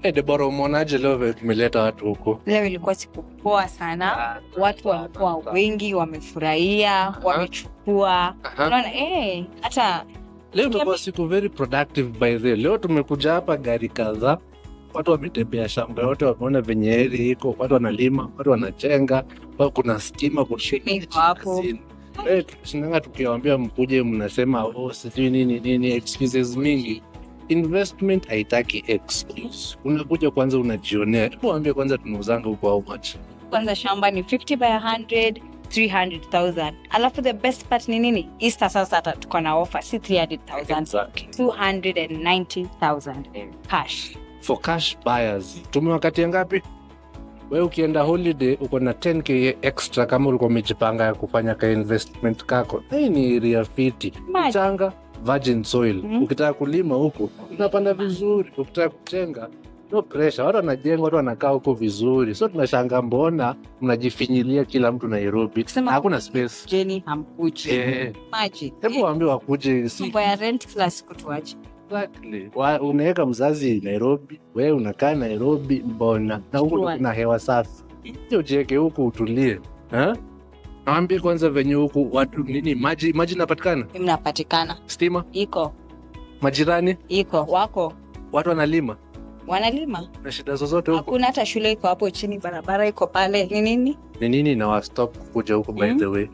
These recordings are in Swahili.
Hey, Deborah, umeonaje leo vile tumeleta watu huku? Leo ilikuwa siku poa sana, watu walikuwa wengi, wamefurahia, wamechukua. Unaona, hata Leo imekuwa siku very productive by the way. Leo tumekuja hapa gari kadhaa, watu wametembea shamba yote, wameona venye heri iko, watu wanalima, watu wanajenga, kuna stima, kuna Shule iko hapo. Tunasinanga tukiwaambia mkuje, mnasema oh, sijui nini nini, excuses mingi. Investment haitaki excuse. Unakuja kwanza unajionea. Hebu waambie kwanza tunauzanga huko how much? Kwanza shamba ni 50 by 100, 300,000. Alafu the best part ni nini? Easter sasa hata tuko na offer, si 300,000. 290,000 cash. For cash buyers. Tumewakatia ngapi? Wewe ukienda holiday uko na 10K extra kama ulikuwa umejipanga ya kufanya ka investment kako. Hii ni area fiti. Maji. Mchanga, virgin soil. Ukitaka kulima huko unapanda vizuri, ukitaka kujenga no pressure. Watu wanajenga, watu wanakaa huko vizuri. So tunashangaa mbona mnajifinyilia kila mtu Nairobi. Hakuna space. Jeni hamkuji. Maji. Hebu waambie wakuje. Si Mambo ya rent kila siku tuache. Exactly. Unaweka mzazi Nairobi, wewe unakaa Nairobi, mbona? Na huku kuna hewa safi. Ndio ujiweke huku utulie. Ha? Naambie kwanza venye huku watu nini maji inapatikana? Inapatikana. Stima? Iko. Majirani? Iko. Wako. Watu wanalima? Wanalima. Na shida zozote huko? Hakuna hata shule iko hapo chini, barabara iko pale. Ni nini? Ni nini na wa stop kuja huku by the way?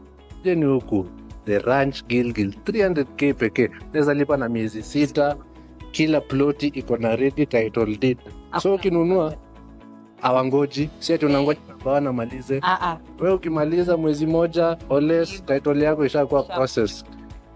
Je, ni huku The Ranch Gilgil 300K pekee. Unaweza lipa na miezi 6. Kila ploti iko na ready title deed. So ukinunua hawangoji, si ati unangoja bwana malize. Wewe ukimaliza mwezi moja or less, title yako ishakuwa process.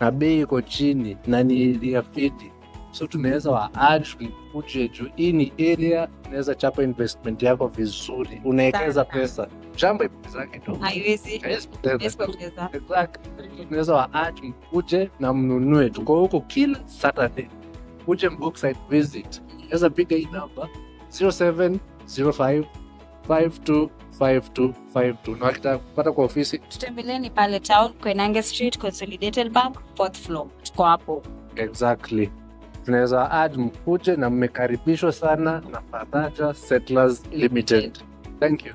Na bei iko chini na ni ya fiti. So tunaweza wa add kuje juu hii ni area, unaweza chapa investment yako vizuri. Unawekeza pesa. Shamba ipoteza kidogo. Haiwezi. Haiwezi poteza. Haiwezi poteza. Exactly. Tunaweza wa add mkuje na mnunue. Tuko huko kila Saturday. Kuje mbook site visit. Unaweza piga hii namba 0705 525252. Na wakitaka kupata kwa ofisi, tutembeleni pale town, Koinange Street, Consolidated Bank, 4th floor. Tuko hapo. Exactly. Tunaweza add mkuje na mmekaribishwa sana na Faraja Settlers Limited. Thank you.